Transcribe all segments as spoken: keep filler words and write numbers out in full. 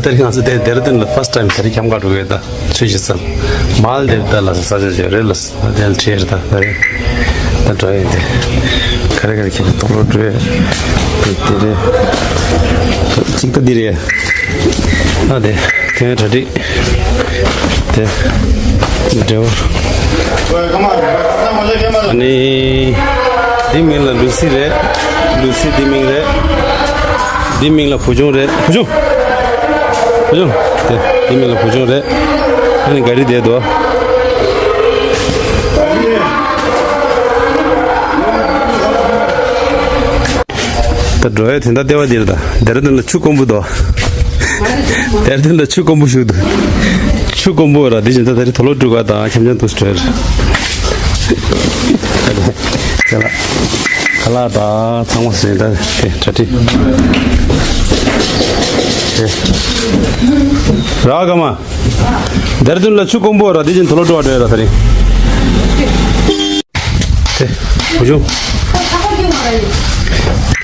དེ་རིང་ང་ཚོ་དེ་ཌེ་ར་ཌུན་ལ་ཕར་སི་ཊའིམ་དེ་རིང་འཁྱམ་ག་འགྲོ་གི་ཡོད་ད། ཚུལ་ཞིག་ཚལ། མཱལ་དིབ་ད་ལ་ས་ཆ་ཅིག་རེད་ལ། དེ་ལ་ཁྲིད་ད་ད་རེད། ད་འགྲོ་ཡོད་དེ། ག་རེ་ག་རེ་ཁྱེད་ཀྱི་དོག་ལོ་འགྲོ་ཡོད། དེ་རེད། གཅིག་ད་འདི་རེད། ཨ་དེ། དེ་གྲ་སྒྲིག་དེ། འབྲེལ་བ། ཨ་ནི། འདི་མིང་ལ་ལུ་སི་རེད། ལུ་སི་འདི་མིང་རེད། འདི་མིང་ལ་བུ་ཆུང་རེད། བུ་ཆུང་། བུ་ཆུང་། དེ། འདི་མིང་ལ་བུ་ཆུང་རེད། ཨ་ནི་ག་རི་བསྡད་འདུག་ད་འགྲོ་ཡ་དེ་འདྲ་ལྟེ་བ་འདིར་ད། ཌེ་ར་ཌུན་ལ་ཆུ་དཀོན་པོ་འདུག་ཌེ་ར་ཌུན་ལ་ཆུ་དཀོན་པོ་ཞིག་འདུག་ཆུ་དཀོན་པོ་ར་འདི་བཞིན་ད་ད་རེས་དོ་ལོ་སྤྲུག་ག་དང་འཁྱམ་འཁྱམ་འདུག་སྤྲོད། ཁ་ལག་ཁ་ལག་དང་ཚང་མ་ཟིན་ད་དེ་གྲ་སྒྲིག་དེ། ར་ག་མ། ཌེ་ར་ཌུན་ལ་ཆུ་དཀོན་པོ་ར་འདི་བཞིན་དོ་ལོ་སྤྲུག་ག་འགྲོ་ཡ་ར་ད་རེས། དེ། བུ་ཆུང་།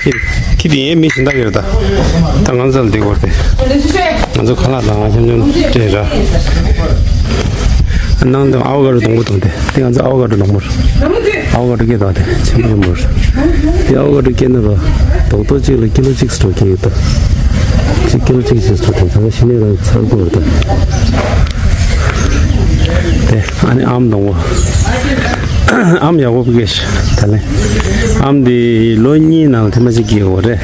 ཁྱི་ཁྱི་དེ་ཡའི་མི་གཞན་དག་ཡོད་ད། ད་ང་ཚོ་ལ་འདི་སྐོར་དེ། ང་ཚོ་ཁ་ལག་དང་ཁྱམ་ཁྱམ་སྤྲད་ར། ནང་དུ་ཨ་བོ་ཀ་ཌོ་སྡོང་པོ་དང་དེ། དེ་ང་ཚོ་ཨ་བོ་ཀ་ཌོ་སྡོང་པོ་རེད། ཨ་བོ་ཀ་ཌོ་སྐྱེས་དང་དེ་ཆེན་པོ་ཆེན་པོ་རེད། དེ་ཨ་བོ་ཀ་ཌོ་སྐྱེས་ན་ར། རྡོག་རྡོག་གཅིག་ལ་ཀི་ལོ་གཅིག་སུ་འགྲོ་གི་ཡོད་ད། གཅིག་ཀི་ལོ་གཅིག་གཅིག་སུ་འགྲོ་དེ་ད་ལྟ་ཕྱི་ནས་ར་ཚར་དགོས་རེད་ད། དེ་ཨ་ནི་ཨམ་སྡོང་པོ། ཨམ་ཡག་པོ་སྐྱེས་ཤག་ད་ལན། ཨམ་འདི་ལོ་གཉིས་ནང་ཐེངས་མ་གཅིག་སྐྱེ་ཡོད་རེད།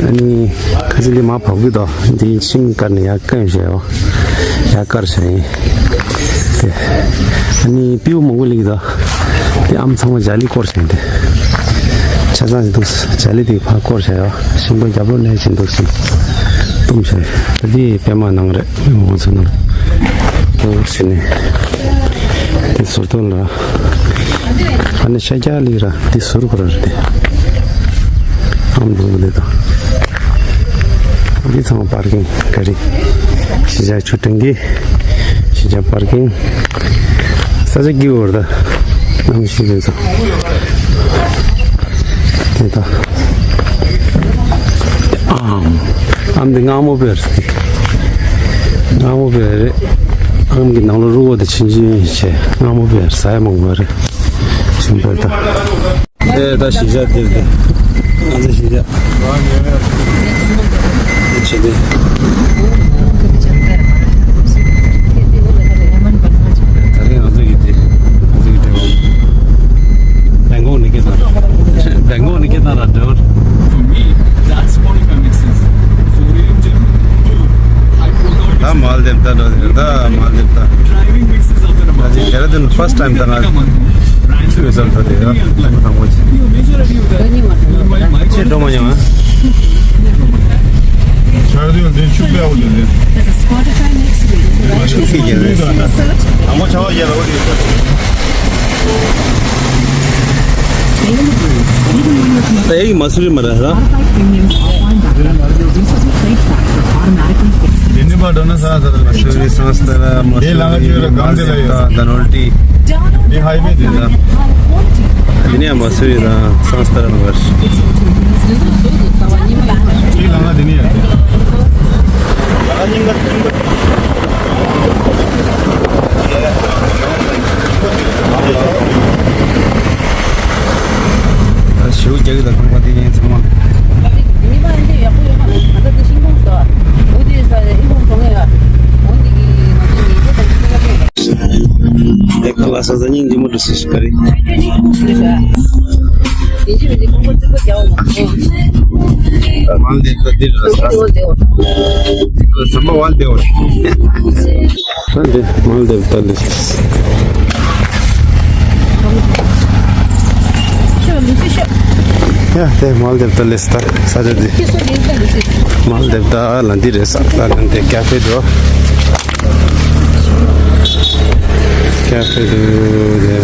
ཨ་ནི་ཁ་ཆེ་འདི་མར་བབས་ཀྱི་འདུག་འདི་ཤིང་བཀར་ནས་ཡར་བཀོན་བཞག་ཡོད། ཡར་བཀར་བཞག་ཡིན། དེ། ཨ་ནི་སྤྲེའུ་མང་པོ་སླེབས་ཀྱི་འདུག་དེ་ཨམ་ཚང་མ་ཇ་ལི་བསྐོར་བཞག་ཡིན་དེ། ཆ་ཚང་ཞིག་འདུག་ཇ་ལི་དེ་ཕར་བསྐོར་བཞག་ཡོད། ཤིང་སྡོང་རྒྱབ་ལོགས་ནས་ཅིག་འདུག་སེ་བཏུམས་བཞག་ཡོད། ད་འདི་པད་མ་ནང་རེད། ང་ཚོ་ནང་། འོ་ཟེར་ནས། དེ་ཟུར་ཐོག་ལ། ཨ་ནི་ཤ་རྒྱགས་ལི་ར་དེ་ཟུར་ཁོ་ར་རེད་དེ། ཨམ་འགྲོ་གི་ལི་དང་། འདི་ཚང་མ་པར་ཀིང་ག་རི། གཞིས་ཆགས་ཆུ་ཕྲན་གྱི། གཞིས་ཆགས་པར་ཀིང་། ས་ཆ་སྐྱིད་པོ་རེད་ད། གནམ་གཤིས་དེ་ཚོ། དེ་ད། ཨམ། ཨམ་འདི་མངར་མོ་དཔེ་རེད། མངར་མོ་དཔེ་རེད། ཨམ་གྱི་ནང་ལོགས་རུས་པ་དེ་ཆུང་ཆུང་བྱས་མངར་མོ་དཔེ་རེད། ཟ་ཡ་མང་པོ་རེད། ཆུང་དཔེ་ད། ཨེ་ད་གཞིས་ཆགས་དེར་དེ། ང་ཚོ་གཞིས་ཆགས། ཨེ་ཆེ་དེ། ད་རེས་ང་ཚོ་གི་དེ། ང་ཚོ་གི་དེ། བེང་ཀོག་ནས་སྐད་བཏང་། བེང་ཀོག་ནས་སྐད་བཏང་ར་འདྲ་བར། For me, that's forty-five minutes is four a m gym to high workout. ད་མཱལ་དིབ་ད་འགྲོ་དེ་ད་མཱལ་དིབ་ད། Driving mix is up and about. ད་ཅི་ཌེ་ར་ཌུན་ཕར་སི་ཊའིམ་ད་ང་ཚོའི་བཟོ་འདྲ་དེ་ཡོད། ཐང་པོ་ཆེ། ཆེ་འགྲོ་མ་མྱོང་ཨ། ཆར་དུས་འདི་ཆུ་པའི་འོག་ཏུ་རེད། ཆུ་ཁྱི་རྒྱལ་རེད། དང་པོ་ཆར་པ་རྒྱལ་ལ་འོ་དེ་ཡོད། ད་ཡིག་མ་སུ་རི་མ་རེད་ར། དེ་ནི་མ་འགྲོ་ན་ས་ས་ར་མ་སུ་རི་སང་སྟ་ར་མ་སུ་རི། དེ་ལ་ང་ཆོས་ར་གང་དེ་ལ་ཡོད། ད་ནོལ་ཏི། དེ་ཧའི་ཝེ་དེ་ད། དེ་ནས་མ་སུ་རི་དང་སང་སྟ་ར་ནང་བར། དེ་ལ་ང་དེ་ནས་ཡོད། ཞེའུ་རྒྱག་གི་དང་ཁང་པ་དེ་ཡིན་ཚང་མ། ཨེ་ཁ་ལག་ས་ས་སྙིང་རྗེ་མོ་འདུག་སེ་ཞིག་ག་རེ། མང་དེ་ཚོ་འདིར་ར་ས། ཟམ་པ་ཝལ་དེ་བ། ད་འདི་མང་དེ་ད་ལི། ཡ་དེ་མང་དེ་ད་ལི་ས་ད་ས་ཆ་འདི། མང་དེ་ད་ལ་འདི་རེད་ས། ད་ལ་འདི་ཀ་ཧྥེ་འདུག་ཀ་ཧྥེ་འདུག་དེ།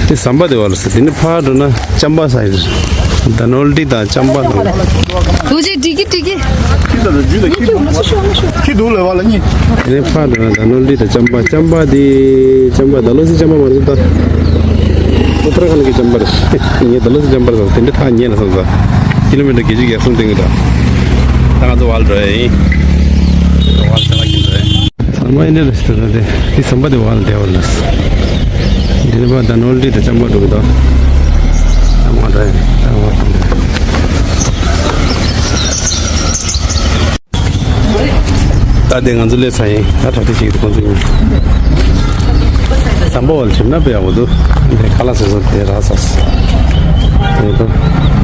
དེ་ཟམ་པ་དེ་བ་ལ་ཟེར། དེ་ནི་ཕར་འགྲོ་ན་ཅམ་པ་ས་ཡིན། ད་ནོལ་ཏི་དང་ཅམ་པ་དང་། རྡོ་རྗེ་འགྲིག་གི་འགྲིག་གི་ཁྱི་དང་རྒྱུ་དང་ཁྱི་དང་ཁྱི་འདུག་ལས་བ་ལ་གཉིས། དེ་ནི་ཕར་འགྲོ་ན་ད་ནོལ་ཏི་དང་ཅམ་པ། ཅམ་པ་དེ་ཅམ་པ་ད་ལོ་སི་ཅམ་པ་མ་རེད་ད། ཨུ་ཏར་ཁན་གི་ཅམ་པ་རེད། ངས་ད་ལོ་སི་ཅམ་པ་རེད་ཟེར། དེ་འདྲ་ཐག་ཉེ་ལ་སོང་ས། ཀི་ལོ་མི་ཊར་བརྒྱད་ཅུ་གྱ་གསུམ་སྟེང་གི་ད། ད་ང་ཚོ་ཝལ་འགྲོ་ཡ་ཡིན། ཝལ་ཚ་ལ་གིན་འགྲོ་ཡ། ཟམ་པ་ཨེ་འདྲ་རེད་ཟེར་ད་དེ། དེ་ཟམ་པ་དེ་ཝལ་བསྡད་པ་རེད། འདི་ནས་ཕར་ད་ནོལ་ཌི་དང་ཅམ་པ་འགྲོ་གི་འདུག་ད་མ་འགྲོ་ཡ། ད་ཝལ་འགྲོ་ཡ། ད་དེ་ང་ཚོ་སླེབས་ཚར་ཡིན། ད་གྲ་སྒྲིག་བྱེད་ཀྱི་འདུག་ཁོང་ཚོ་གཉིས། ཟམ་པ་ཝལ་གྲིབ་ན་དཔེ་ཡག་པོ་འདུག་དེ་ཁ་ལག་བཟོ་ས་དེ་རག་ཚར་སོང་། དེ་ད་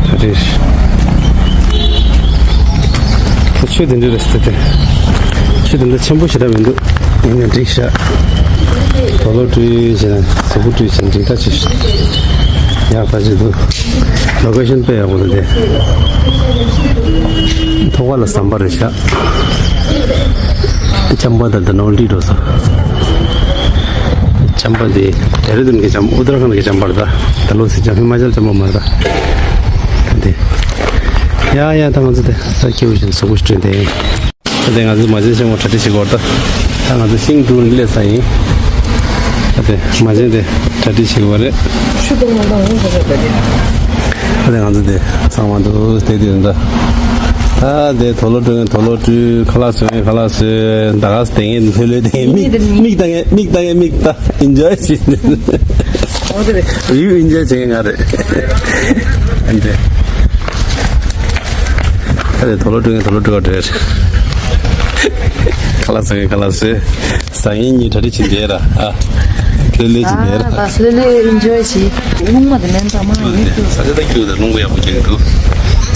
གྲ་སྒྲིག་ཆུ་དེ་འདྲ་རེད་ཟེར་ཏེ། ཆུ་དེ་འདྲ་ཆེན་པོ་ཞེ་དྲག་མི་འདུག་ཡིན་ཡང་འགྲིག་ཤག་དོ་ལོ་བཀྲུས་བྱས་ན་གཟུགས་པོ་བཀྲུས་བྱས་ན་འགྲིག་ཐག་ཆོད་ཤག་ཡག་ཐག་ཆོད་འདུག་ལོ་ཀེ་ཤན་དཔེ་ཡག་པོ་འདུག་དེ། ཐོག་ཁ་ལ་ཟམ་པ་རེད་ཤག་ཅམ་པ་དང་ད་ནོལ་ཌི་འགྲོ་ས། ཅམ་པ་འདི་ཌེ་ར་ལྡུན་གྱི་ཅམ། ཨུ་ཏར་ཁན་གྱི་ཅམ་པ་རེད་ད། ད་ལོ་སི་ཅམ་ཧི་མ་ཅལ་ཅམ་པ་མ་རེད་ད། ད་འདི། ཡ་ཡ། ད་ང་ཚོ་དེ་ད་སྐྱེ་བོ་བཞིན་གཟུགས་པོ་སྤྲོད་དེ། ད་དེ་ང་ཚོ་མ་བྱན་ཤིང་བོ་གྲ་སྒྲིག་བྱེད་དགོས་རེད་ད། ད་ང་ཚོ་ཤིང་འབྲུ་སླེབས་ས་ཡིན། ད་དེ་མ་བྱན་དེ་གྲ་སྒྲིག་བྱེད་དགོས་རེད། ཆུ་དང་མ་དང་འོང་དགོས་རེད་ད་དེ། ད་དེ་ང་ཚོ་དེ་ཚང་མ་འདུག་དེ་དེ་རེད་ད། ད་དེ་དོ་ལོ་བཀྲུ་མཁན་དོ་ལོ་བཀྲུས། ཁ་ལག་བཟོ་མཁན་ཁ་ལག་བཟོས། ད་ག་སེ་དེ་ངས་ལྷོད་ལྷོད་དེ་ངས་མིག་མིག་ལྟ་མཁན་མིག་ལྟ་མཁན་མིག་ལྟ། ཨིན་ཇོའི་བྱེད། ཨོ་དེ་རེད། ཡུ་ཨིན་ཇོའི་བྱེད་མཁན་ང་རེད། ཨ་རེད། དོ་ལོ་བཀྲུ་མཁན་དོ་ལོ་བཀྲུ་ག་འདྲ་རེད། ཁ་ལག་བཟོ་མཁན་ཁ་ལག་བཟོས། ཟ་ཡིན་གཉིས་གྲ་སྒྲིག་བྱེད་བསྡད་ར། ཨ། ལྷོད་ལྷོད་བྱེད་བསྡད་ར། ཨ་ད་ལྷོད་ལྷོད་ཨིན་ཇོའི་བྱེད། སྔོན་མ་དེ་མེད་ད་མ་ཡིན། ས་ཆ་ད་ཁྱུག་ད་རླུང་བུ་ཡག་པོ་རྒྱག་འདུག་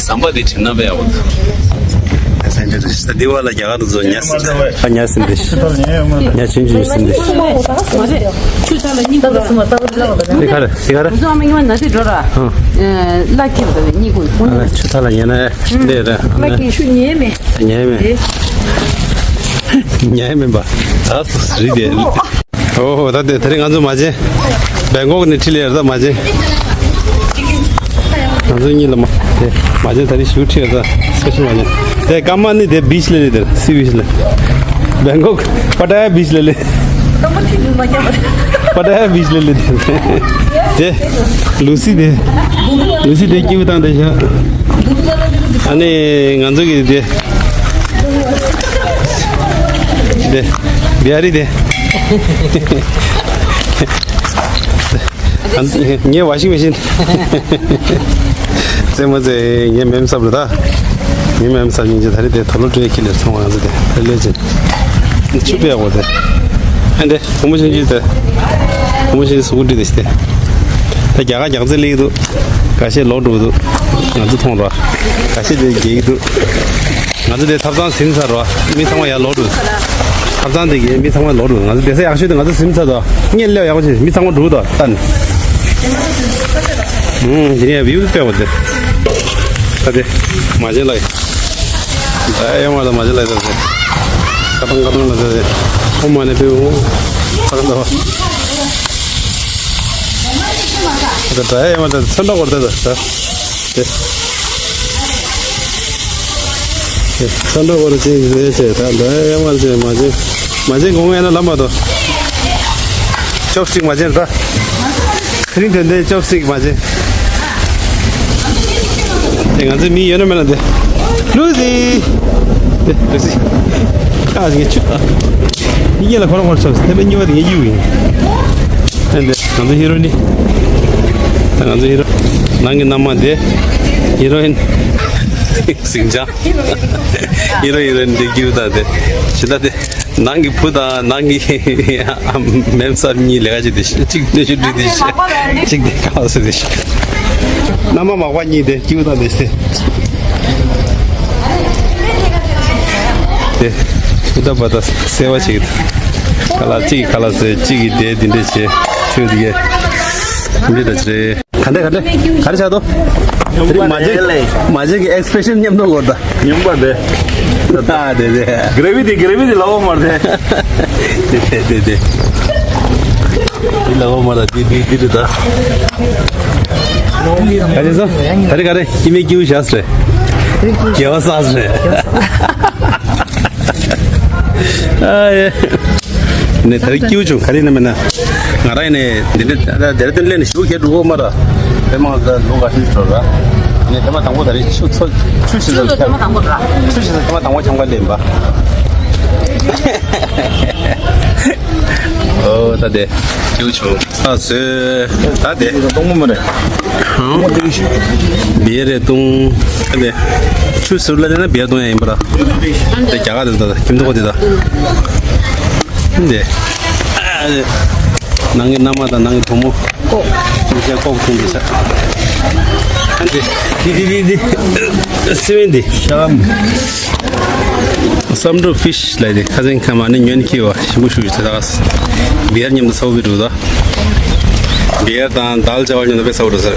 ཟམ་པ་དེ་གྲིབ་ན་དཔེ་ཡག་པོ་འདུག་ད་ལྟ་བ་ལ་རྒྱ་གར་དུ་ཚོ་ཉ་སྲིན་ད། ཉ་སྲིན་དེ། ཉ་ཆུང་ཆུང་སྲིན་དེ། ཆུ་ཚ་ལ་གཉིད་ཁུག་ར། དེ་ག་རེ་དེ་ག་རེ། ང་ཚོ་ཨ་མ་ཉི་མ་ན་དེ་འགྲོ་ར། ལ་ཁྱེར་ད་གཉིད་ཁུག་ཁོང་ཉ། ཆུ་ཚ་ལ་ཉན་ན་འདི་ར། ལ་ཁྱེར་ཆུ་ཉན་མེད། ཉན་མེད། ཉན་མེད་པ། ད་རི་དེ། ཨོ་ད་དེ་དེ་རིང་ང་ཚོ་མ་བྱན། བེང་ཀོག་ནས་ཁྲིད་ལས་ཡར་ད་མ་བྱན། ང་ཚོ་གཉིས་ལ་མ་དེ་མ་བྱན་ད་རིང་ཞུ་ཁྲིད་ཡར་ད་སི་པེ་ཤལ་མ་བྱན། དེ་སྐར་མ་ནི་དེ་བིཆ་ལ་ལས་དེ་སི་བིཆ་ལ། བེང་ཀོག་པ་ཏ་ཡ་བིཆ་ལ་ལས། པ་ཏ་ཡ་བིཆ་ལ་ལས་དེ། དེ་ལུ་སི་དེ། ལུ་སི་དེ་སྐྱིད་པོ་བཏང་དེ་ཤ། ཨ་ནི་ང་ཚོ་གི་དེ། དེ། བི་ཧ་རི་དེ། ངའི་ཝ་ཤིང་མེ་ཤིན། རྩེད་མོ་རྩེ་ངའི་མེམ་སབ་ལ་ད། ངའི་མེམ་སབ་སྙིང་རྗེ། ད་རེས་དེ་དོ་ལོ་སྤྲོད་ཁྱི་ལས་ཚོང་བ་ང་ཚོ་དེ་ལས་ལས་ཅན། ཆུ་པས་འོ་དེ། ཨ་འདྲེ་བུ་མོ་ཆུང་ཆུང་དེ། བུ་མོ་ཆུང་ཆུང་སུ་གུ་འདྲི་དེ་ཤི་དེ། ད་རྒྱ་གར་རྒྱག་རྩེ་ལེགས་འདུག་ཁ་ཤས་ལོག་འགྲོ་གི་འདུག་ང་ཚོ་མཐོང་རོགས། ཁ་ཤས་དེ་རྒྱག་གི་འདུག་ང་ཚོ་དེ་ཐབ་ཚང་ཟིན་ཚར་རོ། མི་ཚང་མ་ཡར་ལོག་འགྲོ། ཐབ་ཚང་དེ་གའི་མི་ཚང་མ་ལོག་འགྲོ། ང་ཚོ་བསྡད་ས་ཡག་ཤོས་དེ་ང་ཚོ་ཟིན་ཚར་དོ། ངས་སླེབས་ཡག་པོ་བྱས། མི་ཚང་མ་འགྲོ་དོ་ལྟ་ནི། ཨུམ། དེ་ནས་བིའུ་དཔེ་བ་དེ། ད་དེ་མ་བྱན་ལ་ཡི། ད་ཡང་མ་ད་མ་བྱན་ལ་ཡི་ད་དེ། ཀ་ཏང་ཀ་ཏང་ལ་ད་དེ། ཨོ་མ་ནས་པེ་ཨོ། ད་ད་བ། ད་ད་ཡང་མ་ད་ཚོན་འདྲ་བར་ད་ད་ད། དེ། ས་འདྲ་བར་ཅན་རེད་ཅེས་ད་འདྲ་ཡང་མ་ཅེས་མ་ཅེས་མ་ཅེས་གོང་ཡང་ན་ལམ་མ་དོ། ཅོབ་སི་ཊིག་མ་ཅེས་ད། ཁ་རིང་དོན་དེ་ཅོབ་སི་ཊིག་མ་ཅེས། དེ་ང་ཚོའི་མི་ཡོད་ན་མེད་ན་དེ། ལུ་སི། དེ་ལུ་སི། ཨ་ངས་ཆུ། མི་ཡན་ལ་ཁོ་རང་ཁོ་རང་ཆོབ་སི་ཐེ་མེད་གཉིས་པ་དེ་ངས་གཡུག་ཡིན། ཨ་འདི་ང་ཚོ་ཧི་རོ་ནི། ད་ང་ཚོ་ཧི་རོ། ནང་གི་མནའ་མ་དེ། ཧི་རོ་ཡིན། ཟིང་ཆ། ཡིན་རོ་ཡིན་རོ་འདི་སྐྱིད་པོ་ད་དེ། ཇི་ལྟར་དེ། ནང་གི་བུ་དང་ནང་གི་མེམ་སར་གཉིས་ལས་ཀ་བྱེད་དེ་ཤི། གཅིག་སྣོད་ཤུགས་སྤྲུལ་དེ་ཤི། གཅིག་དེ་ཁ་ལག་བཟོ་དེ་ཤི། མནའ་མ་མག་པ་གཉིས་དེ་སྐྱིད་པོ་ད་དེ་ཤི། དེ། ཨུ་ད་པ་ད་སེ་བ་བྱེད་ཀྱི་འདུག་ཁ་ལག་གཅིག་གི་ཁ་ལག་བཟོས། གཅིག་གི་དེ་འདི་འདྲས་བྱས། ཁྱོད་འདི་གས། འདི་འདྲས་བྱས། ག་འདྲ་ག་འདྲ་ག་རེ་བྱ་དོ། དེ་རིང་མ་བྱན་མ་བྱན་གྱི་ཨེག་སི་པེ་རེ་ཤན་མཉམ་དུ་དགོས་ད། ཉུང་པ་དེ། ཨ་དེ་དེ། གྷི་རེ་ཝི་དེ་གྷི་རེ་ཝི་དེ་ལ་འོ་མར་དེ། དེ་དེ་དེ་དེ། དེ་ལ་འོ་མར་དེ་དེ་དེ་དེ་ད། ག་རེ་ཟ། ག་རེ་ག་རེ་ཀི་མེ་ཀིའུ་ཞག་སེ། རྒྱལ་བ་ས་སེ། ཨ་ཡེ། ནས་ད་རེས་སྐྱིད་པོ་བྱུང་། ག་རེ་ཡིན་ན་མེད་ན། ང་རང་ཡིན་ནས་འདི་འདྲ་ད་ལྟ་དེར་དོན་སླེབས་ནས་ཞུ་ཁྱེད་འགྲོ་གོ་མ་ར། དེ་མང་ད་ལོ་ག་ཤིན་འགྲོ་ར། ངས་ཐེངས་མ་དང་པོ་ད་རེས་ཆུ་ཚོད་ཆུ་ཞིག་ཚོད་ཐེངས་མ་དང་པོ་ར། ཆུ་ཞིག་ཚོད་ཐེངས་མ་དང་པོ་འཁྱམ་ག་སླེབས་པ། ཨོ་ད་དེ་ཁྱེའུ་ཆུང་ཨ་སོས་ད་དེ་གཏོང་མོ་མ་རེད། བེ་རེ་གཏོང་ད་དེ་ཆུ་ཟུར་ལ་ལེན་ན་བེ་གཏོང་ཡ་ཡིན་པ་ར། དེ་རྒྱ་གར་དེ་ད་ཁྱིམ་ཐོག་དེ་ད། འདི། ནང་གི་མནའ་མ་དང་ནང་གི་བུ་མོ། ལྐོག་ལྐོག་ཐུང་དུ་ཟ། འདི། འདི་འདི་འདི་འདི། སི་མེན་འདི། ཤམ། བསམ་འགྲུབ་ཕིཤ་ལ་འདི་ཁ་སེང་ཁ་མ་ནི་ཉོན་ཁི་བ་ཞིམ་པོ་ཞུ་ཡོད་ཚེ་ད། བི་ཡར་མཉམ་དུ་ཚོགས་པའི་འགྲོ་ད། བི་ཡར་དང་དལ་ཅ་བལ་མཉམ་དུ་དཔེ་ཚོགས་འགྲོ་ཟེར།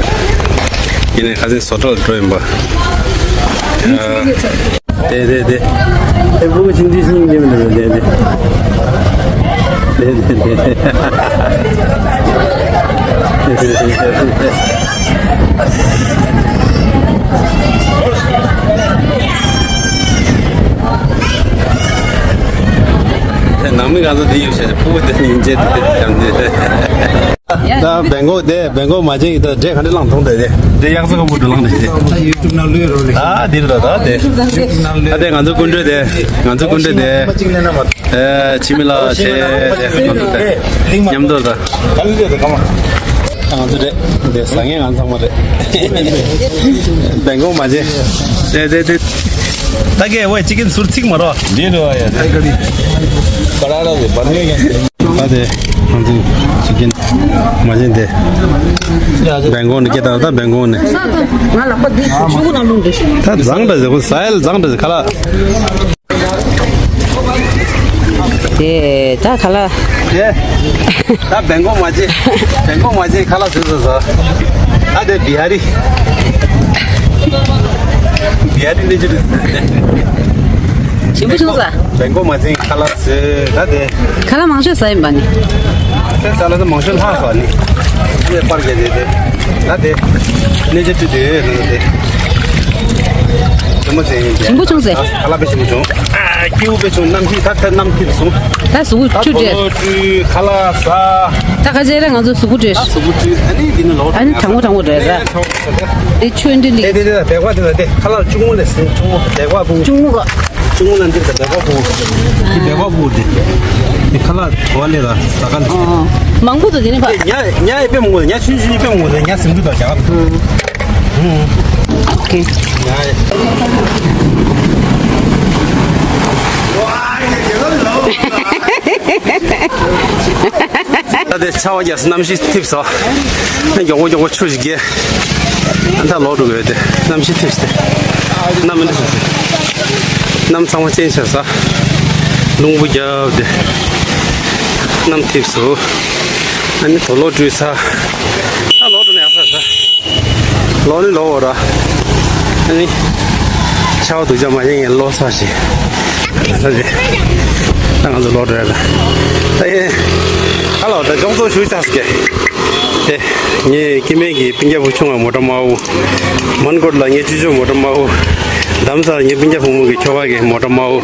ཡིན་ནའི་ཁ་སེང་བཟོ་གྲྭ་ལ་འགྲོ་ཡིན་པ། དེ་དེ་དེ། དེ་ཕྲུ་གུ་ཆུང་ཆུང་ཆུང་ཆུང་འདི་འདི་འདི། དེ་དེ་དེ། དེ་ནང་མི་ག་ཚོད་དེ་ཡོད་ཤག་ཕྲུ་གུ་དེ་སྙིང་རྗེ་དེ་དེ་བྱམས་དེ། ད་བེང་ཀོག་དེ་བེང་ཀོག་མ་བྱེད་ཀྱི་ད་འདྲེ་ག་འདྲེ་བླངས་ཐོང་དེ་དེ་འདྲེ་གཡག་ས་ཁ་བུ་འགྲོ་ལངས་དེ་དེ། ད་ཡུ་ཊུབ་ནང་བླུགས་རོགས་ལེ། ད་འདིར་ད་ད་དེ། ད་དེ་ང་ཚོ་སྐུ་མགྲོན་དེ་ང་ཚོ་སྐུ་མགྲོན་དེ། ཨེ་འཆི་མེད་ལགས་བྱས་དེ་ང་ཚོ་དེ་མཉམ་དུ་ད། ང་ཚོ་རེད་དེ་ཟ་ངེས་ང་ཚང་མ་རེད། བེང་ཀོག་མ་བྱེད་དེ་དེ་དེ། ད་གེ་ཝེ་ཅི་ཀིན་ཟུར་ཚིག་མ་རོ། འདི་རེད་བ་ཡ་དེ། ད་དེ་ང་ཚོ་ཅི་ཀིན་མ་བྱེད་དེ། བེང་ཀོག་ནས་སྐད་བཏང་ད་བེང་ཀོག་ནས། ང་ལག་པ་འདི་ཆུ་བོ་ནང་ལྷུང་འདྲ་ཞིག་ད་བཟང་འདྲ་ཟེར་ཁོ་ཟ་ཡ་ལ་བཟང་འདྲ་ཟེར་ཁ་ལག་དེ་ད་ཁ་ལག་དེ་ད་བེང་ཀོག་མ་བྱེད། བེང་ཀོག་མ་བྱེད་ཁ་ལག་བཟོས་བཟོས་བཟོ། ད་དེ་བི་ཧ་རི། བི་ཧ་རི་ནས་ཅི་རེད། ཞིམ་པོ་བྱུང་ས། བེང་ཀོག་མ་བྱེད་ཁ་ལག་བཟོས་ད་དེ། ཁ་ལག་མང་ཤོས་ཟ་ཡིན་པ་ནི། ཁ་ལག་ཟ་ལ་མང་ཤོས་ལྷག་ཟ་ནི། དེ་པར་རྒྱག་དེ་དེ། ད་དེ། གནས་ཆེ་དུས་དེ་རེད་དེ། ཞིམ་པོ་བྱས་ཡིན་དེ། ཞིམ་པོ་བྱུང་ཟེར། ཁ་ལག་དཔེ་ཞིམ་པོ་བྱུང་། ཨ་སྐྱིད་པོ་དཔེ་བྱུང་། གནམ་གཤིས་ད་ད་གནམ་གཤིས་སོང་། ད་གཟུགས་ད་ཁྲུ་དྲེ། ཁ་ལག་ཟ། ད་ཁ་ཆེ་རེ་ང་ཚོ་གཟུགས་པོ་དྲེ། ད་གཟུགས་པོ་དྲེ་ཨ་ནི་འདི་ནི་ལོག་ཨ་ནི་དྲང་པོ་དྲང་པོ་དྲེ་ར། དེ་ཆུ་འདི་ལི། དེ་དེ་དེ་ད་དེ་བ་དེ་ད་དེ་ཁ་ལག་ཆུང་ངུ་ལས་སེ་ཆུང་ངུ་དེ་བ་བུ། ཆུང་ངུ་ག་ཆུང་ངུ་ལ་འདིར་ད་བེ་བ་བུ། དེ་བེ་བ་བུ་དེ། དེ་ཁ་ལག་གོ་ལེ་ད་ད་ག་ལེ། མང་པོ་དུ་དེ་ནི་བ། དེ་ཉ་ཉ་ཡི་དཔེ་མོ་ཉ་ཆུང་ཆུང་ཡི་དཔེ་མོ་དེ་ཉ་སེམས་ཁུར་དང་རྒྱག་ཨོ་ཁེ། ཉ་ཡི། ད་དེ་ཆར་པ་རྒྱག་སའི་གནམ་གཤིས་ཐིབས་སོ། མགྱོགས་པོ་མགྱོགས་པོ་ཆུ་ཞིག་རྒྱས། ཨ་ད་ལོག་འགྲོ་གི་ཡོད་དེ་གནམ་གཤིས་ཐིབས་ཏེ། གནམ་མི་འདྲ་ཞིག་གནམ་ཚང་མ་ཅན་ཆགས་ས། རླུང་བུ་རྒྱབ་སྟེ། གནམ་ཐིབས་སོ། ཨ་ནི་དོ་ལོག་བཀྲུས་ས། ཨ་ལོག་འགྲོ་ནས་ཡག་ས་ས། ལོག་ནི་ལོག་འོ་ར། ཨ་ནི། ཆར་པ་སྡུག་ཅག་མ་ཡིན་ངས་ལོག་ས་ཞིག་ད་ང་ཚོ་ལོག་འགྲོ་ཡ་ད། ད་ཡིན། ཨ་ལོ་ད་ལྗོངས་ཚོགས་ཞུ་ཆགས་ཀྱི། དེ། ངའི་སྐྱེ་དམན་གྱི་སྤུན་ཀྱག་བུ་ཆུང་བ་མོ་ཊ་དམར་པོ། མོན་གྷོ་ལ་ངའི་ཅོ་ཅོ་མོ་ཊ་དམར་པོ། རྡ་རམ་ས་ལ་ངའི་སྤུན་ཀྱག་བུ་མོ་གི་ཁྱོ་ག་གི་མོ་ཊ་དམར་པོ།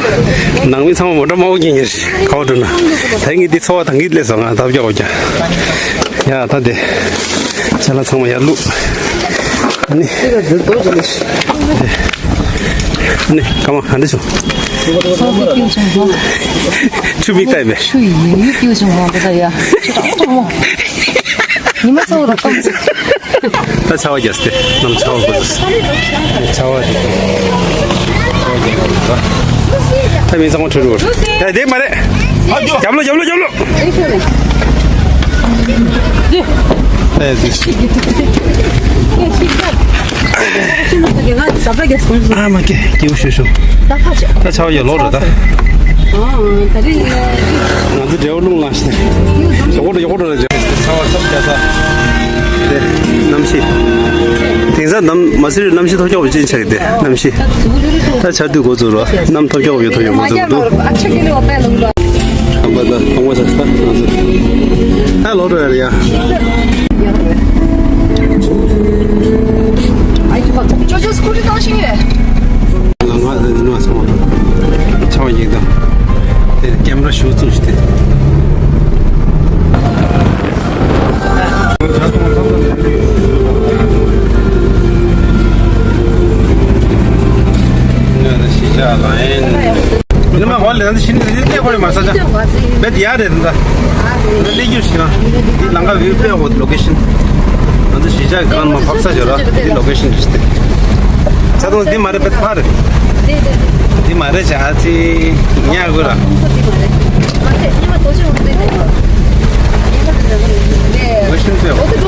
ནང་མི་ཚང་མ་མོ་ཊ་དམར་པོ་གྱོན་གྱི་རེད། ག་པར་འགྲོ་ན། ད་ངས་འདི་འཚོ་བ་དང་གི་སླེབས་སོང་ང་ད་བརྒྱབ་ཀྱང་། ཡ་ད་དེ། ཅ་ལག་ཚང་མ་ཡར་བླུགས། ཨ་ནི། ཨ་ནི་སྐར་མ་ག་འདྲ་བྱུང་། ཆུ་མིག་ལྟ་ཡིན་པས། ཆུ་ཡིན་མིག་སྐྱིད་བྱུང་ཧོ་ད་ཡ། ཆུ་གྲང་གྲང་མོ། ཉི་མ་ཚ་བོ་ར་ཀམ་ཚ། ད་ཆར་པ་རྒྱག་སྟེ་གནམ་ཆར་པ་བབས། ཆར་པ་རྒྱག་ད་མི་ཚང་མ་ཁྲོས་འགྲོ། ཡ་དེ་མ་རེད། རྒྱབ་ལོགས་རྒྱབ་ལོགས་རྒྱབ་ལོགས། ཨ་མ་ཀེ་སྐྱིད་པོ་ཞུ་ཞུ། ད་ཆར་པ་ཡོད་ལོག་རེད་ད། ང་ཚོ་འབྲེལ་བ་རླུང་ལངས་ཤིང་། ཡོག་འགྲོ་ཡོག་འགྲོ་རེད། ཆར་པ་སོབ་རྒྱག་ས། དེ་གནམ་གཤིས། དེང་སང་གནམ་མ་སེར་གནམ་གཤིས་ཐོ་ཅོག་པ་ཅན་ཆགས་ཏེ་གནམ་གཤིས། ད་ཆར་དུས་འགོ་ཚུགས་རོ། གནམ་ཐོ་ཅོག་པ་ཡོད་ཐོ་ཅོག་འགོ་ཚུགས་འདུག་ཨ་ལོ་རེད་ཡ། ང་ང་ང་ཚང་མ་ཆར་པ་ཡིན་ད། དེ་ཀེམ་ར་ཞུ་ཚུགས་ཤིག་དེ། ཡ་རེད་ད། ང་སླེབས་རྒྱུ་ཞིག་ན། འདི་ལམ་ཁ་བིའུ་དཔེ་ཡག་པོ་ལོ་ཀེ་ཤན། ང་ཚོ་གཞིས་ཆགས་ཀྱི་ཁང་མ་ཕབ་ས་ཞོར་ལ་འདི་ལོ་ཀེ་ཤན་རེད་དེ། ཆ་ཚང་འདི་མ་རེད་པད་ཕ་རེད། འདི་མ་རེད་བྱ་ཚི་ཉག་དགོས་ར། ལོ་ཀེ་ཤན་དཔེ་ཡག་པོ།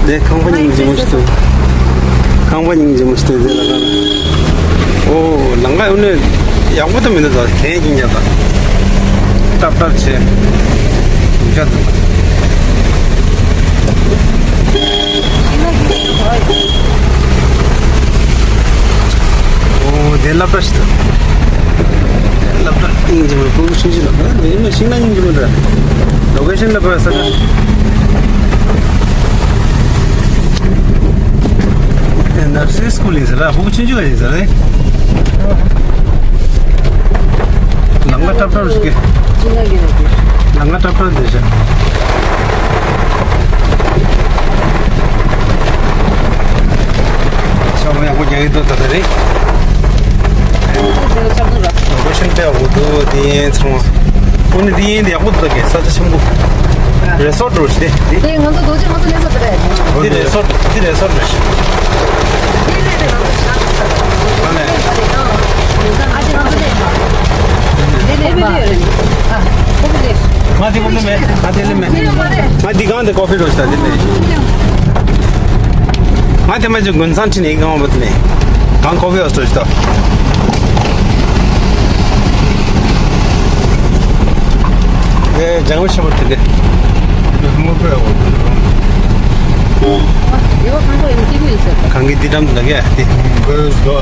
འདི་ཁང་པ་སྙིང་རྗེ་མོ་ཞིག་འདུག་ཁང་པ་སྙིང་རྗེ་མོ་ཞིག་འདུག་འདི་ལ་ཁང་། ཨོ། ལམ་ཁ་ཡོང་ནས་ཡག་པོ་ད་མི་འདུག་ད་གན་ཡིན་ཡ་ད། ཏབ་ཏབ་བྱས། ཡུག་ཤ་འདུག་ཨོ། དེ་སློབ་གྲྭ་ཞིག་འདུག་སློབ་གྲྭ་སྙིང་རྗེ་མོ། ཕྲུ་གུ་ཆུང་ཆུང་ལ་ཕར་ཡིན་ན་ཤིང་ནགས་སྙིང་རྗེ་མོ་འདྲ། ལོ་ཀེ་ཤན་ལ་ཕར་ས་ཆ། ནར་སི་རི་སི་ཀུལ་ཡིན་ཟེར་ར། ཕྲུ་གུ་ཆུང་ཆུང་ཡིན་ཟེར་རེད། ལམ་ཁ་ཀྲབ་ཀྲབ་ཞིག་གི་ལམ་ཁ་ཀྲབ་ཀྲབ་དེ་བཞག་ཤོག་ཡག་པོ་རྒྱག་གི་འདུག་ད་ལྟ་རེད། ལོ་ཀེ་ཤན་དཔེ་ཡག་པོ་འདུག་དེ་ཚང་མ། ཨོ་ནི་དེ་ཡིན་དེ་ཡག་པོ་འདུག་གི་ས་ཆ་ཆེན་པོ། རི་སོར་རུ་ཞིག་དེ། དེ་ང་ཚོ་རྡོ་རྗེ་ང་ཚོ་གནས་ས་དེ་རེད། འདི་རི་སོར་འདི་རི་སོར་རེད། དེ་རེད་རེད་ང་ཚོ་ཆགས་ས་རེད། ཨ་ལས། ཨ་ཅེ་ང་ཚོ་ལས་མ། དེ་ལས་མ། ཨ་ཁོ་བོ་ལས། ང་དེ་ཁོ་ལས་མེད། ང་དེ་ལས་མེད། དེ་ལས་མ་རེད། ང་འདི་གང་དེ་ཀོ་ཕི་རོ་ཞིག་དང་དེ་ལས། ང་དེ་མ་ཅིག་དགུན་སང་ཁྲིད་ནས་གང་བ་དེ་ནས་གང་ཀོ་ཕི་ཨོ་སྟོ་ཞིག་དང་། ཨེ་ལྗང་བུ་ཆེན་པོ་དེ་འདྲ། ཡོ་ཁང་པ་ཡོང་གི་མི་ཟེར། གང་གི་འདི་འགྲམ་དུ་ལ་གས་དེ། ཁོས་དོ།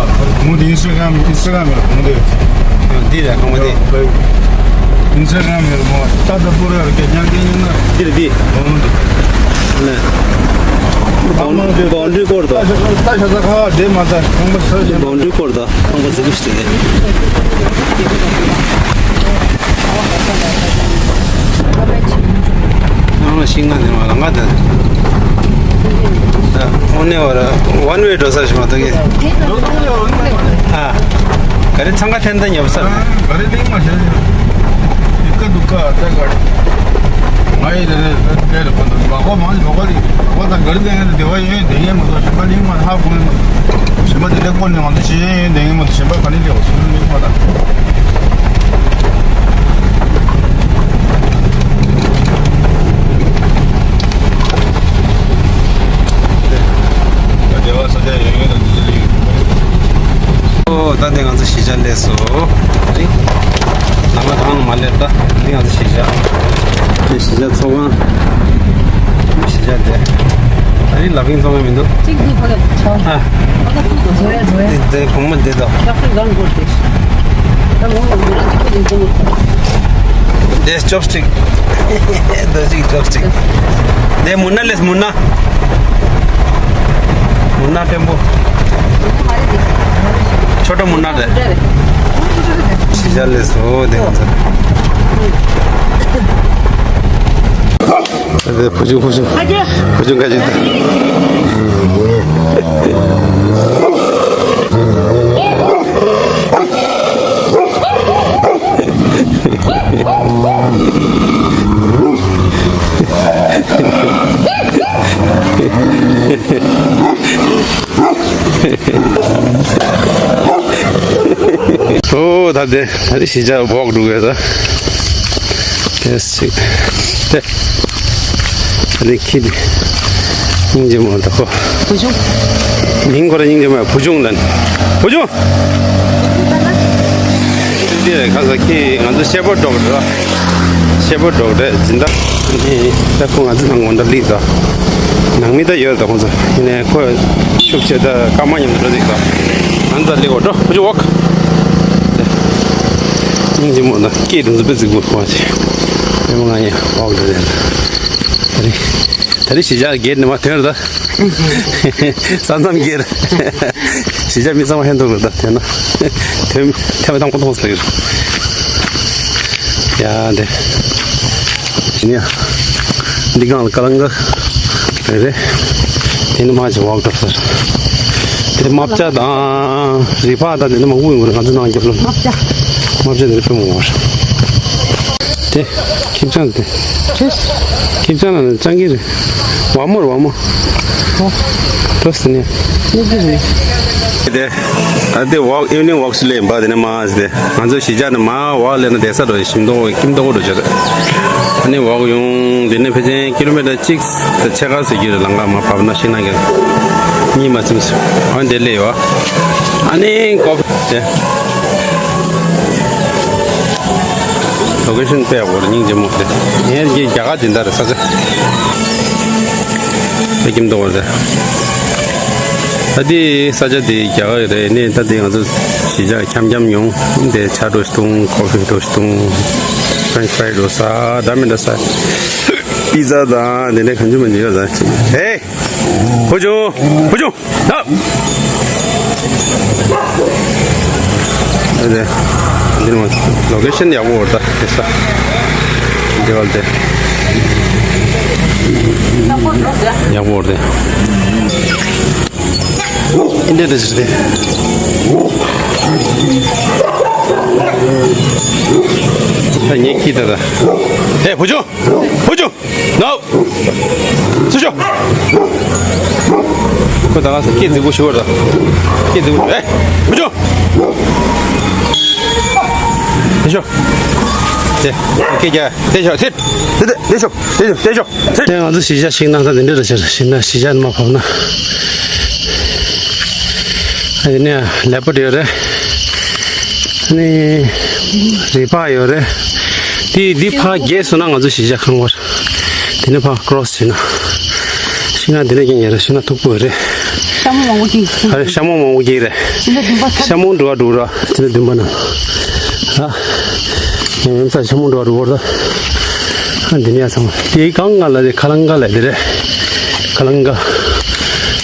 མུ་དེ་ཨིན་སི་ཊ་གྷ་རམ་ཨིན་སི་ཊ་གྷ་རམ་ཡོད་མུ་དེ། འདི་རེད་ཁང་པ་དེ། ཨིན་སི་ཊ་གྷ་རམ་ཡོད་མོ། ད་ད་པོ་ར་ར་གས་ཉང་གི་ཉང་ན། འདི་རེད་འདི། འོ་མུ་དེ། ལ། བའུན་ཌི་རི་སྐོར་དང་། ད་ཤ་ཚ་ཁ་བ་དེ་མ་ད་ཁང་པ་ས་ཞིག་བའུན་ཌི་རི་སྐོར་དང་ཁང་པ་ཟི་གུ་ཞིག་དེ། ནང་ལ་ཤིང་ང་ནས་མ་རང་ག་དེ། ད་ཨོ་ནེ་བ་ར་ཝན་ཝེ་འགྲོ་ས་ཞིག་མ་གཏོགས་ཀྱི། ཨ། ག་རེ་འཚང་ཁ་འཐེན་ད་ཉོབ་ས་རེད། ག་རེ་གླིང་མ་ཤར་ཡིན། ཡི་ག་འདུག་ག་ད་ག་རེ། ང་ཡི་རེ་རེ་རེ་རེ་གོ་འདུག་མ་གོ་མང་ཞིག་མ་གོ་ལི་མ་གོ་ད་ག་རེ་འདེང་ཡིན་དེ་བ་ཡིན་འདེང་ཡིན་མ་གཏོགས་གཞན་པ་གླིང་མ་ཧ་གོ་ཡིན་མ་གཏོགས་གཞན་པ་དེ་འདྲ་བསྐོར་ནས་ང་ཚོ་ཤེས་ཡིན་འདེང་ཡིན་མ་གཏོགས་གཞན་པ་ག་ནས་ལེགས་པ་ཚོ་གླིང་མ་ད། ཨོ་ད་ལྟ་ང་ཚོ་གཞིས་ཆགས་སླེབས་སོང་། ཨ་རི། ལམ་ཁ་གང་ནང་མ་སླེབས་ད། འདི་ང་ཚོ་གཞིས་ཆགས། འདི་གཞིས་ཆགས་ཚོགས་ཁང་། གཞིས་ཆགས་དེ། ཨ་རི་ལ་ཕིང་ཚོགས་ཁང་མི་འདུག་གཅིག་འདུག་ཕ་གི་ཆང་། ཨ། ཕ་གི་ཐུག་འདུག་བཟོ་ཡ་བཟོ་ཡ། འདི་དེ་གོང་མ་འདི་དང་། ལག་པས་གང་དགོས་ཏེ། ད་ངོ་མ་ངོ་ར་གཅིག་པོ་ཡིན་གོ་མི་ཐུབ། དེ་ཅོབ་སི་ཊིག་ད་ཅིག་ཅོབ་སི་ཊིག་དེ་མུན་ན་ལས་མུན་ན། མུན་ན་བེམ་པོ། ཆོ་འཕྲུལ་མུན་ན་རེད། ཤི་ཤ་ལས་སོ་དེ་ང་ཚོ། དེ་བུ་ཆུང་བུ་ཆུང་བུ་ཆུང་ཁ་ཅིག་དང་། ཨོ་ད་དེ་ད་དེ་གཞིས་ཆགས་བོག་འགྲོ་གི་ད། དེ་སི་དེ་ད་དེ་ཁྱི་དེ་སྙིང་རྗེ་མོ་ད་ཁོ། བུ་ཆུང་། མིང་ཁོ་ར་སྙིང་རྗེ་མོ་བུ་ཆུང་ལན། བུ་ཆུང་། འདི་རེད་ཁ་ས་ཁྱི་ང་ཚོ་ཤེ་པར་ཌི་ཌོག་རེད་ར། ཤེ་པར་ཌི་ཌོག་རེད་སྦྱིན་བདག་ཨེ་ད་ཁོ་ང་ཚོ་ནང་ངོ་འདྲ་ལིག་ད། ནང་མི་ད་ཡོད་ད་ཁོ་ཚོ་ཡིན་ནའི་ཁོ་ཤུགས་ཆེ་ད་སྐར་མ་མཉམ་དུ་འགྲོ་ལིག་ད། ང་ཚོ་ལིག་འོ་འགྲོ་བུ་ཆུང་ཝོག་སྙིང་རྗེ་མོ་ད་སྐད་དུ་འཛུལ་པའི་རྫིག་པོ་ཁོ་ཚོ་ཡིན་མོ་ང་ཡང་ཝོག་འགྲོ་རེད་ད། ད་རེས་ད་རེས་གཞིས་ཆགས་གེད་ནས་མ་ཐོན་རེད་ད། ས་མཚམས་འགེལ། གཞིས་ཆགས་མི་ཚང་མ་ཧན་ཐོག་རེད་ད་དེ་ན། དེ་ཐེ་བ་དང་པོ་མཐོང་སོང་ཡོད། ཡ་འདི། ཡིན་ཡ། འདི་གང་ལ་ཀ་ལང་ག་རེད་རེད། དེ་ནི་མ་ཅི་ཝོག་ཏོག་ཟེར། དེ་ རྨ་བྱ་དང་རི་ཕག་དང་དེ་འདྲ་མང་པོ་ཡོང་གི་རེད། ང་ཚོ་ནང་རྒྱབ་ལོགས་ལ། རྨ་བྱ། རྨ་བྱ་དེ་འདྲ་དཔེ་མང་པོ་རེད། དེ་ཁྱིམ་ཚང་དེ། ཁྱིམ་ཚང་ནང་ནས་སྤྱང་ཀི་རེད། ཝ་མོ་རེད། ཝ་མོ། ཨོ། ཏོ་སི་ནི། ནི་ཀི་རེད། དེ། ཨ་དེ་ཝོག་ཨི་ཝི་ནིང་ཝོག་སུ་ལེན་པ་དེ་ནས་མ་ཟེར་ཏེ། ང་ཚོ་གཞིས་ཆགས་ནས་མར་ཝོག་ལེན་ན་བསྡད་ས་འགྲོ། ཞིམ་མདོག་ཁྱིམ་མདོག་འགྲོ་བྱོས་རེད། ཨ་ནི་ཝོག་ཡོང་། དེ་ནས་ཕལ་ཆེར་ཀི་ལོ་མི་ཊར་གཅིག་དང་ཕྱེད་ཀ་ཟེར་རྒྱུ་རེད། ལམ་ཁ་མར་བབས་ན་ཤིང་ནགས་ཀྱི་གཉིས་མ་ཚིམ་སོང་། ཨ་འདི་ལས་ཡོད། ཨ་ནི་ཀོ་ཕི་དེ། ལོ་ཀེ་ཤན་དཔེ་ཡག་པོ་རེད། སྙིང་རྗེ་མོ་རེད། ངས་ཀྱི་རྒྱ་གར་སྦྱིན་བདག་རེད། ས་ཆ་དཔེ་ཁྱིམ་མདོག་རེད། ད་དེ་ས་ཆ་དེ་རྒྱ་གར་རེད། ནས་ད་དེ་ང་ཚོ་གཞིས་ཆགས་འཁྱམ་འཁྱམ་མྱོང་། དེ་ཇ་འདྲ་ཞིག་འཐུང་། ཀོ་ཕི་འདྲ་ཞིག་འཐུང་། ཕྲེན་ཆི་ཕ་རའི་འདྲ་ཟ། འདྲ་མི་འདྲ་ཟ། པི་ཛ་དང་དེ་འདྲ་གང་བྱུང་མང་བྱུང་ཡོད་ཟ། ཧེ། བུ་ཆུང་། བུ་ཆུང་། ད། ཨ་དེ། འདི་ནི་ལོ་ཀེ་ཤན་ཡག་པོ་རེད་ད། དེ་ས། འདི་བ་དེ། ཡག་པོ་རེད་དེ། ཨིན་ཌི་ཡ་དེ་ཟེར་ཏེ། ད་ངས་ཁྱི་ད་ད། ཧེ་བུ་ཆུང་། བུ་ཆུང་། ནོ། ཚུར་ཤོག་ཁོ་ད་ག་ས་སྐད་རྫིག་པོ་ཞུ་བར་ད། སྐད་རྫིག་པོ་ཞུ། ཧེ། བུ་ཆུང་། དེ་ཤོག་དེ། སྐད་རྒྱག་དེ་ཤོག་ཚིར། དེ་དེ་དེ་ཤོག་དེ་ཤོག་དེ་ཤོག་ཚིར། དེ་ང་ཚོ་གཞིས་ཆགས་ཤིང་ནགས་ས་འདི་འདྲ་རེད་ཤག་གཞིས་ཆགས་ཤིང་ནགས་ནང་མར་བབས་ན། ཨ་ནི་ལེ་པར་ཌི་ཡོད་རེད། ཨ་ནི་རི་ཕག་ཡོད་རེད། དེ་འདི་ཕར་བརྒལ་སོང་ན་ང་ཚོ་གཞིས་ཆགས་ཁང་པ་རེད། དེ་ནས་ཕར་ཀོ་རོ་སི་བྱས་ན། ཤིང་ནགས་འདི་ནས་ཀྱང་ཉེ་རེད། ཤིང་ནགས་མཐུག་པོ་ཡོད་རེད། ཤ་མོ་མང་པོ་སྐྱེས་ཀྱི་རེད། ཤ་མོ་མང་པོ་སྐྱེས་རེད། ཤ་མོ་འགྲོ་བ་འགྲོ་ར། དེ་ནས་བདུན་པ་ན། ཨ། ངའི་མཚན་ཤ་མོ་འགྲོ་བ་འགྲོ་བར་ད། ཨ་འདི་ནས་ཡར་ཚང་མ། དེའི་སྒང་ང་ལ་དེ་ཁ་ལང་ཀ་ལབ་དེ་རེད། ཁ་ལང་ཀ།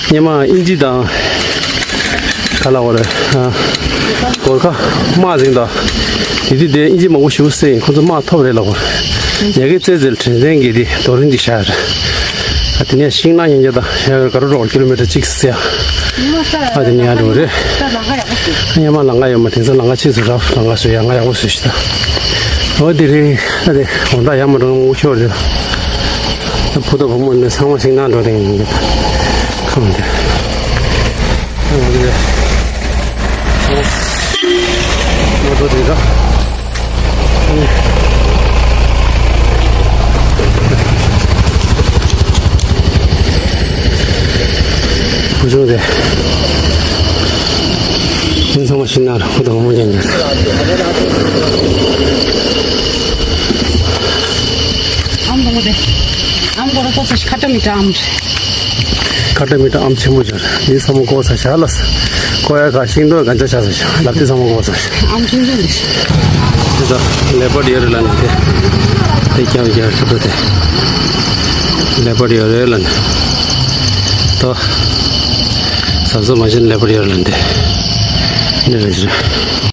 སྔོན་མ་ཨིན་ཇི་དང་། ག་ལབ་དགོས་རེད། ཨ། གོར་ཁ་དམག་འཛིང་དང་། དེ་དུས་དེ་ཨིན་ཇི་མང་པོ་ཞེ་པོ་བསད་ཡིན། ཁོ་ཚོ་དམག་ཐོབ་རེད་ལབ་དགོས་རེད། ཡ་གི་རྩེད་རྩེད་དྲན་རྟེན་གྱི་དེ་རྡོ་རིང་ཅིག་བཞག་ཡོད་རེད། ཨ་དེ་ནས་ཤིང་ནགས་ཉིན་བརྒྱ་དང་ཡ་གི་ག་རུ་རོགས་ཀི་ལོ་མི་ཊར་གཅིག་ཟེར་ཡ། ཨ་དེ་ནས་ཡར་འགྲོ་རེད། སྔོན་མ་ལམ་ཁ་ཡོད་མ། དེང་སང་ལམ་ཁ་ཕྱིས་སུ་རབ་ལམ་ཁ་བཟོས། ཡ་ང་ཡག་པོ་བཟོས་ཤག་ད། འོ་དེ་རེད། ཨ་དེ་དགོང་དག་ཡར་མར་འགྲོ་ན་དབུགས་ཤོར་རེད། ད་བུ་དང་བུ་མོ་འདི་ཚང་མ་ཤིང་ནགས་འགྲོ་དེ་ཡིན་གྱི། ཁམས་འདི། ཨ་འདི་རེད། མོ་ཊ་དེ་ད། བུ་ཆུང་དེ། ཡིན་ཚང་མ་ཤིང་ནགས་རེད། བུ་དང་བུ་མོ་རྐྱང་རྐྱང་རེད། ཨམ་དང་པོ་དེ། ཨམ་གོ་ར་ཏོ་ས་ཤི་ཁ་ཏ་མི་ཏ་ཨམ་རེད། ཁ་ཏ་མི་ཏ་ཨམ་ཆེན་པོ་ཅིག་རེད། འདི་ཚང་མ་བཀོག་ཚར་ཤག་ལགས། བཀོག་ཡ་ག་ཤིང་ཏོག་གན་ཆ་ཆགས་ཚར་ཤག་ལག་མཐིལ་ཚང་མ་བཀོག་ཚར་ཤག་ཨམ་ཆུང་ཆུང་འདི། འདི་ད་ལེ་པར་ཌི་ཡོད་རེད་ལབ་ནས་དེ། དེ་རྐྱང་རྐྱང་ཤོག་བུ་དེ། ལེ་པར་ཌི་ཡོད་རེད་ལབ་ནས། ད་གཟབ་གཟབ་མ་བྱས་ན་ལེ་པར་ཌི་ཡོད་རེད་ལབ་ནས་དེ། འདི་རེད་ཟེར།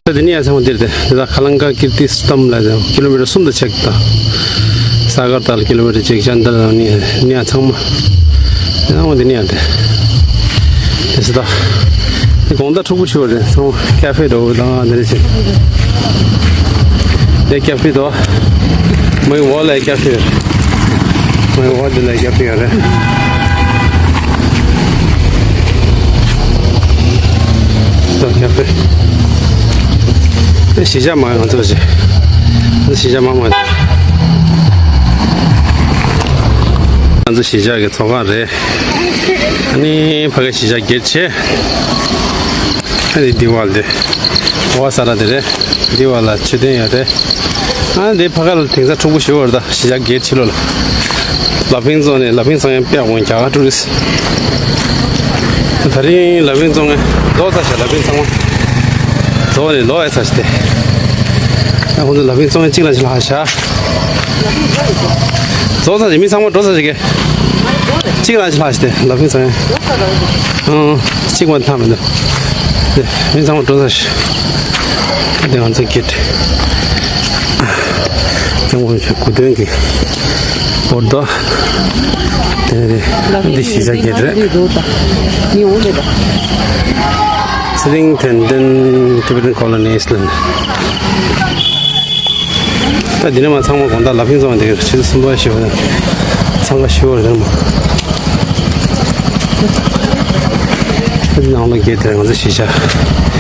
ད་དེ་ནས་ཡར་ཚང་མ་འདིར་དེ། དེ་དག་ཁ་ལང་ཀ་ཀིར་ཏི་སྟམ་ལ་ཀི་ལོ་མི་ཊར་གསུམ་དང་ཕྱེད་ཀ་དང་། ས་གར་ཏཱལ་ཀི་ལོ་མི་ཊར་གཅིག་ཅན་དར་ནས་ནས་ཚང་མ། དེ་ཚང་མ་དེ་ནས་ཡར་དེ། དེ་སུ་ད། དེ་དགོང་དག་འཁྲུག་པོ་ཞིག་རེད། ཚང་མ་ཀ་ཧྥེ་འདྲ་བོ་དང་དེ་འདྲ་ཅིག་དེ་ཀ་ཧྥེ་དོ། མའི་ཝོ་ལ་ཀ་ཧྥེ། མའི་ཝོ་དེ་ལ་ཀ་ཧྥེ་ཡོད་རེད། དོ་ཀ་ཧྥེ། དེ་གཞིས་ཆགས་མ་ང་ཚོ་ཞིག་གཞིས་ཆགས་མ་མ། ང་ཚོ་གཞིས་ཆགས་ཀྱི་ཚོགས་ཁང་རེད། ཨ་ནི་ཕ་གི་གཞིས་ཆགས་སྒེར་བྱས། ཨ་ནི་འདི་བ་ལ་དེ། ཝ་ས་ར་དེ་རེད། འདི་བ་ལ་མཆོད་རྟེན་ཡོད་རེད། ཨ་ནི་འདི་ཕ་གི་ལ་དེང་སང་འཁྲུག་པོ་ཞེ་པོ་རེད་ད། གཞིས་ཆགས་སྒེར་ཕྱི་ལོགས་ལ། ལ་ཕིང་རྫོང་ནས། ལ་ཕིང་རྫོང་ཡང་དཔེ་ཡག་པོ་རྒྱ་གར་ཊུ་རི་སི། ད་རིང་ལ་ཕིང་རྫོང་ནས་རྫོགས་ཚར་ཤག་ལ་ཕིང་ཚང་མ། རྫོགས་ནས་ལོག་ཡ་ཚར་ཤག་སྟེ། ཨ་ཁོང་ཚོ་ལ་ཕིང་རྫོང་ནས་གཅིག་ལ་ཅིག་ལྷག་ཤག་རྫོགས་ཚར་ཤག་མི་ཚང་མ་འགྲོ་ཚར་ཤག་གི། གཅིག་ལ་ཅིག་ལྷག་ཤག་སྟེ་ལ་ཕིང་ཚང་ཡ། ཨང་། གཅིག་མ་ཐག་མི་འདུག་དེ་མི་ཚང་མ་འགྲོ་ཚར་ཤག་དེ་ང་ཚོ་གེ་ཊི། ཚང་མ་གོ་དོན་གྱི། བོར་དོ། དེ་ནས་འདི་གཞིས་ཆགས་རྒྱལ་རེད། ཚེ་རིང་དོན་ལྡན་Tibetan Colony Island། ད་འདི་ནས་མར་ཚང་མ་དགོང་དག་ལ་ཕིང་ཚང་མ་འདི་ཆུ་ཚོད་གསུམ་པ་བཞི་པ་འཚང་ཁ་ཤོར་རེད་མ། ད་འདི་ནང་ལ་རྒྱལ་དེ་ང་ཚོ་གཞིས་ཆགས།